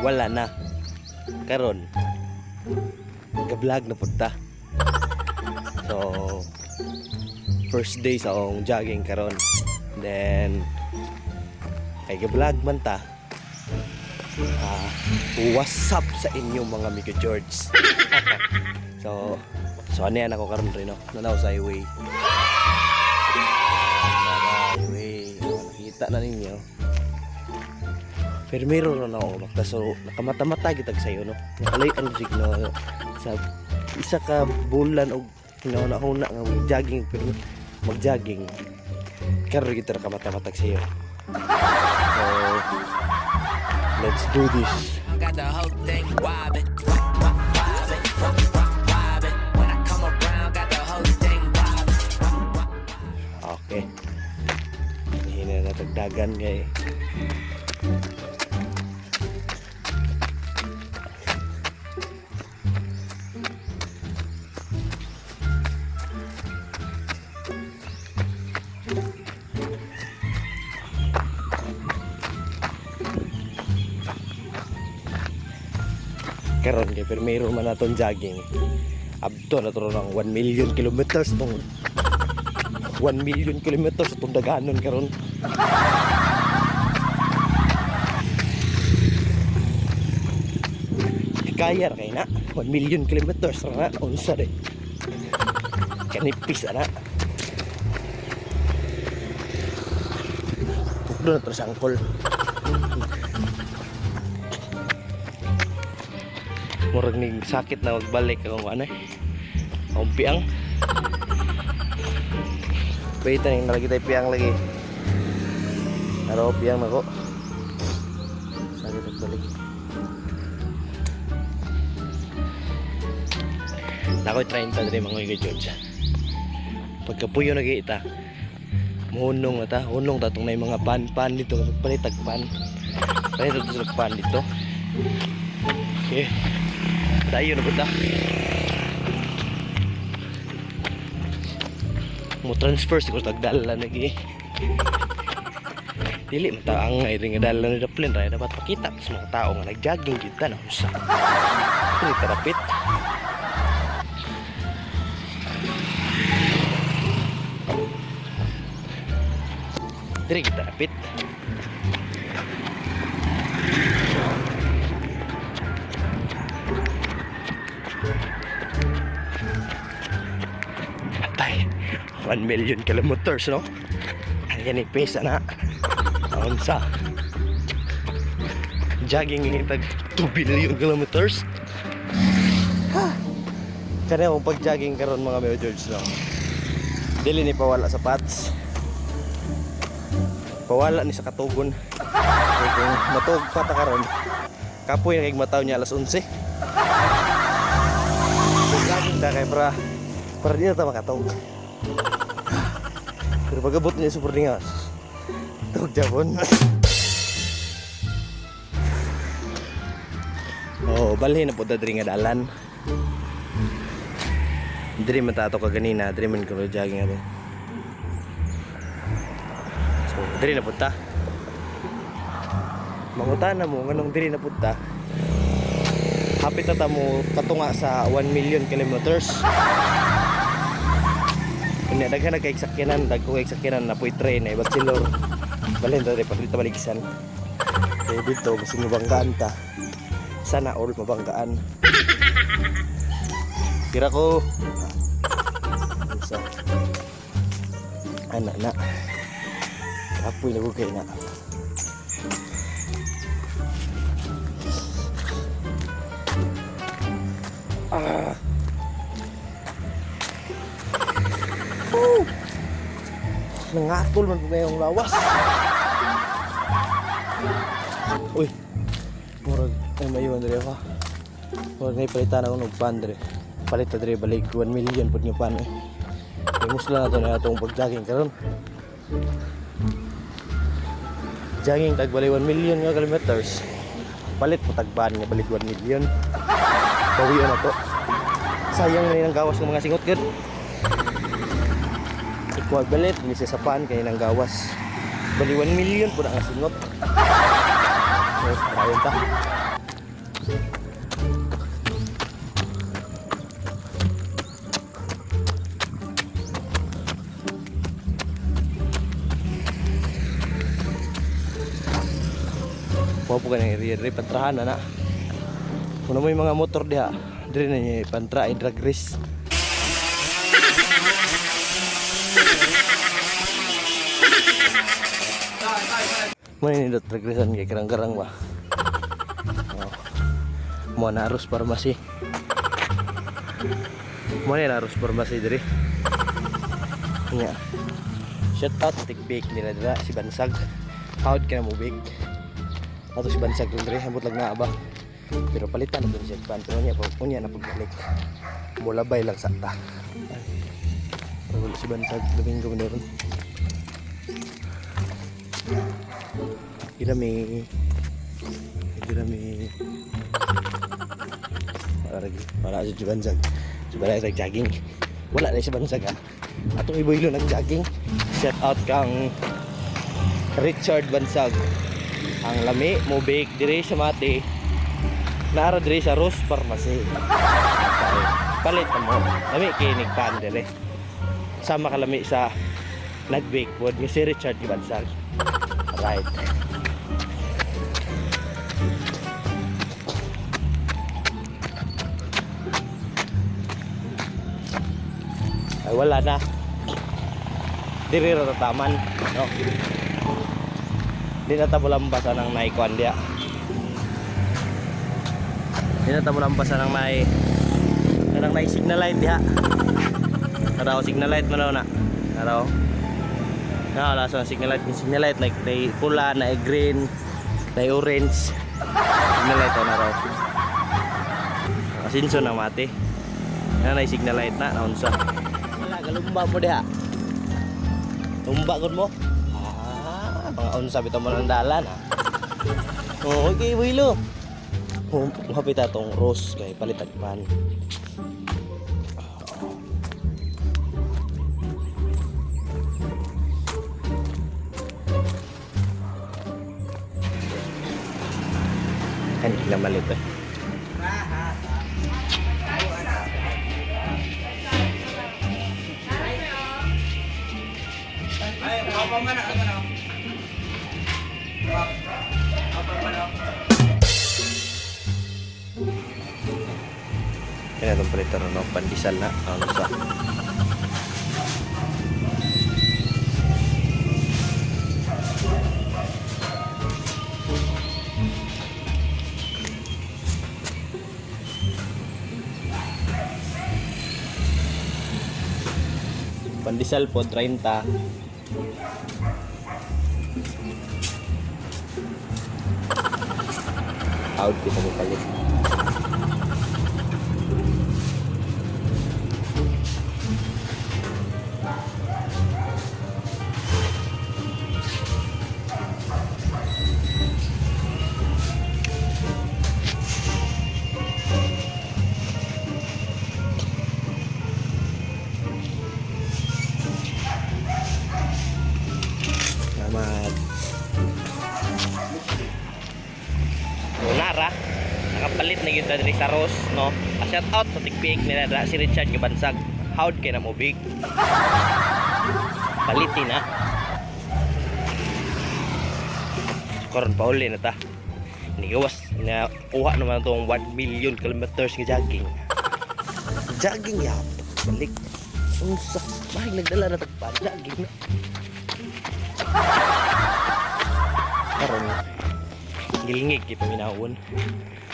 Wala na. Karon ga-vlog na pud ta. So first day sa akong jogging karon. Then kay ga-vlog man ta. Ah, what's up sa inyo, mga amigo George? So ano yan ako karon rin, no? Nanaw sa highway. Sa highway. Oh, nakita na ninyo. Pero meron na ako bakta, so nakamata-mata gitag sayo, no. Nakalay ang signal sa isa ka bulan og hinauna-huna nga mag-jogging, pero mag-jogging karon gid nakamata-matag sayo. So let's do this. I got the whole thing wobbin', wop, wop, wobbin', wop, wop, wobbin'. When I come around, got the whole thing wobbin'. Okay. Hina na tagdagan kay karon kay pero mayroon man naton jogging. Abto na to ng 1 million kilometers tong 1 million kilometers itong daganon karon. Kaya ra kay na 1 million kilometers ra na, unsa de kanipis ana. Pukdo na to sa angkol. Murag ning sakit na magbalik akong ano eh. Akong piang. Wait, ang nalagi tayo piang lagi. Araw piang nako. Sakit magbalik. Nako'y 30 diri, mga ka George. Pagkapuyo na kita, muhunong na ta, hunong ta tong na mga pan-pan dito, palit tag pan. Palit ta pan dito. Okay. Tayo na punta. Mo transfer siguro tagdala lagi. Dili man ta angay rin nga dala ni Daplin ra, dapat pakita sa mga tao nga nagjogging kita na unsa. Dili tarapit. Dili kita rapit. Atay, 1 million kilometers, no? Ang yan pesa na. Unsa? Jogging yung tag 2 billion kilometers. Ha! Kaya akong pag-jogging karon, mga Mayo George, no? Dili ni pawala sa pats. Pawala ni sa katugon. Kaya kung matug pa ta karon, kapoy na kay mataw niya alas 11. Jogging ta kay para di na ta makatug. Pero pag-abot niya sa boarding house, tug jabon. Oh, balhin na po ta diri nga dalan. Diri man ta ato kaganina, diri man ko jogging ato. So, diri na punta. Mangutana mo nganong diri na punta. Hapit na ta mo katunga sa 1 million kilometers. Kunya daghan na kay sakyanan, dagko kay sakyanan na po'y train ay bachelor. Balhin ta diri palit baligsan. Kaya dito kasi mabanggaan ta. Sana all mabanggaan. Tira ko. Sa ana na. Kapoy na kay na. Ah. Oh. Nangatol man po ngayong lawas. Uy. Murag ay mayon diri ako. Murag nay palitan ako og pan diri. Palit ta diri, balik 1 million pud nga pan eh. Kay musla na to na atong pag-jogging karon. Jogging tag bali 1 million nga kilometers. Palit po tag ban nga balik 1 million. Bawion na to. Sayang na ang gawas ng mga singot gud. Equivalent ni siya sa pan kay nang gawas. Bali 1 million po na nga singot. So, parayon ta. Mao po kanang area diri pantrahan na na. Kuno mo yung mga motor diha, diri na niya pantra ay drag race. Mo ni nindot drag race kay karang-karang ba. Oh. Mo na aros pharmacy. Mo ni aros pharmacy diri. Nya. Shout out tigbake nila dira si Bansag. Howd ka na mo bake? Ato si Bansag dun diri, ambot lang naa ba. Pero palitan na dun siya pan. Pero niya pag unya na pagbalik. Mulabay lang sa ta. Ay. Pero wala si Bansag Domingo man ron. Irami. Irami. Wala lagi. Wala si Bansag. Si Bansag nag-jogging. Wala na si Bansag ah. Atong iboylo nag-jogging. Shout out kang Richard Bansag. Ang lami mo bake dire sa Mati. Naara dire sa Rose Pharmacy. Palit na mo. Lami kinig pan dire. Sama ka lami sa nag-bake pod ni si Richard Bansag. Right. Ay wala na. Dire ra tataman, no. Di na ta mulambasan ng naikuan diya. Di na ta mulambasan ng nai kanang nai signal light diha. Naraw signal light man na. Naraw. Na wala sa signal light, yung signal light like nay pula, na green, na orange. Signal light oh, naraw. Asinso na mati. Na nay signal light na naunsa. Wala galumba mo diha. Tumba gud mo. Ah, mga unsa bitaw mo ng dalan ah. Oh, okay, Wilo. Oh, hapit atong rose kay palitag pan. Kan na malit eh. Ay, apa man ano ano. Apa man ano. Kaya itong palitan no, pandesal na. Ano sa? Pandesal po, 30. Out kita mo palit. Salamat. Nara, nakapalit na yun diri sa Rose, no? A shout out sa tigpiik nila dra si Richard Gabansag. Howd kay na mo big. Palitin na. Karon pa uli na ta. Nigawas na kuha naman tong 1 million kilometers nga jogging. Jogging ya. Balik. Unsa? Mahig nagdala na tagpan jogging na. Karon gilingig kay paminawon.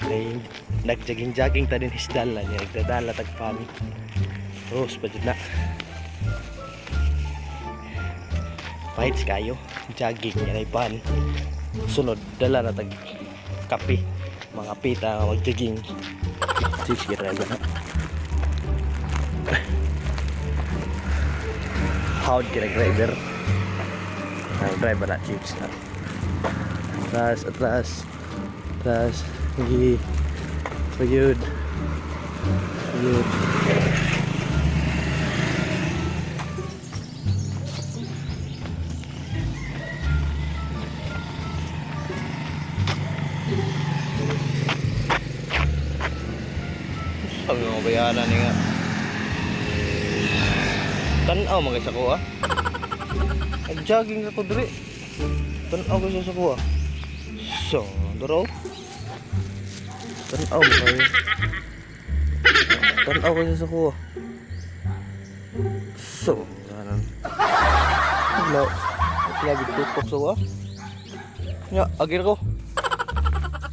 Kay nagjogging-jogging ta din hisdala niya nagdadala tag pan. Rose pa jud na. Pahit kayo jogging yan ay pan. Sunod dala na tag kape. Mga pita nga mag-jogging. Sige driver na. Howd kira driver. Ang driver na chips na. Atras, atras. Atras. Sige. Pagod. Pagod. Kabayanan ni nga. Tanaw mga sa ko ah. Nag-jogging ako diri. Tanaw ko sa ko ah. So, daro. Tanaw mo kayo. Tanaw ko sa ko ah. So, ganan. Wala. Grabe tutok sa ko ah. Nya, agir ko.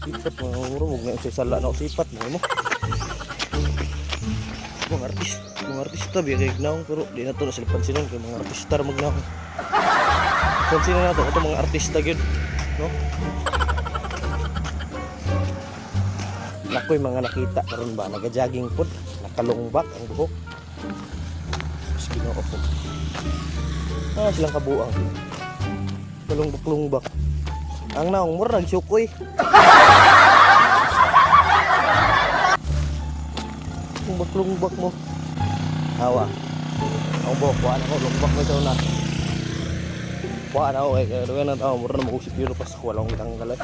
Sipat mo, muro mo na sala na ako sipat mo mo. Mga artista biya kay gnaong pero di na to na sila pansinon kay mga artista ra magnaong. Pansinon na to ato mga artista gyud, no? Nakoy mga nakita karon ba naga-jogging pod, nakalungbak ang buhok. Sus, Ginoo ko. Ah, silang kabuang. Kalungbak-lungbak. Ang naong murag sukoy. Lungbak-lungbak mo. Hawa. Ang buhok, wala ko, lungbak mo ito na. Wala ako, eh, kaya doon na tao, mura na mag-usip yun, pas walang tanggal eh.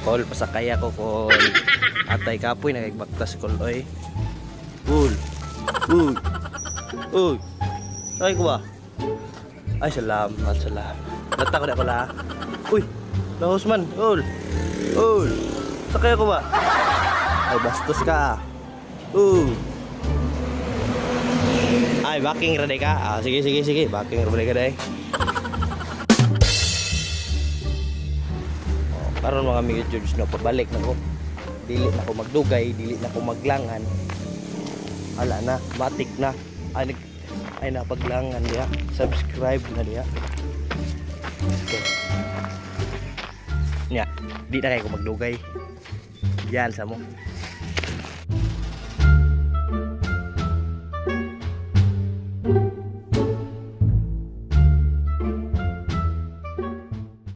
Kol, pasakay ako, kol. Atay kapoy, nakagbaktas, kol, oy. Kol. Uy. Uy. Ay ko ba? Ay, salamat, salamat. Nata ko na pala. Uy, lahos man. Ul. Ul. Sakay ako ba? Ay, bastos ka. Uy. Ay, backing ready ka. Ah, sige, sige, sige. Backing ready ka day. Oh, karon mga amigo George no, pabalik na ko. Dili na ko magdugay, dili na ko maglangan. Ala na, matik na. Ay, ay napaglangan niya. Subscribe na niya. Okay. Nya, di na kayo ko magdugay. Yan sa mo.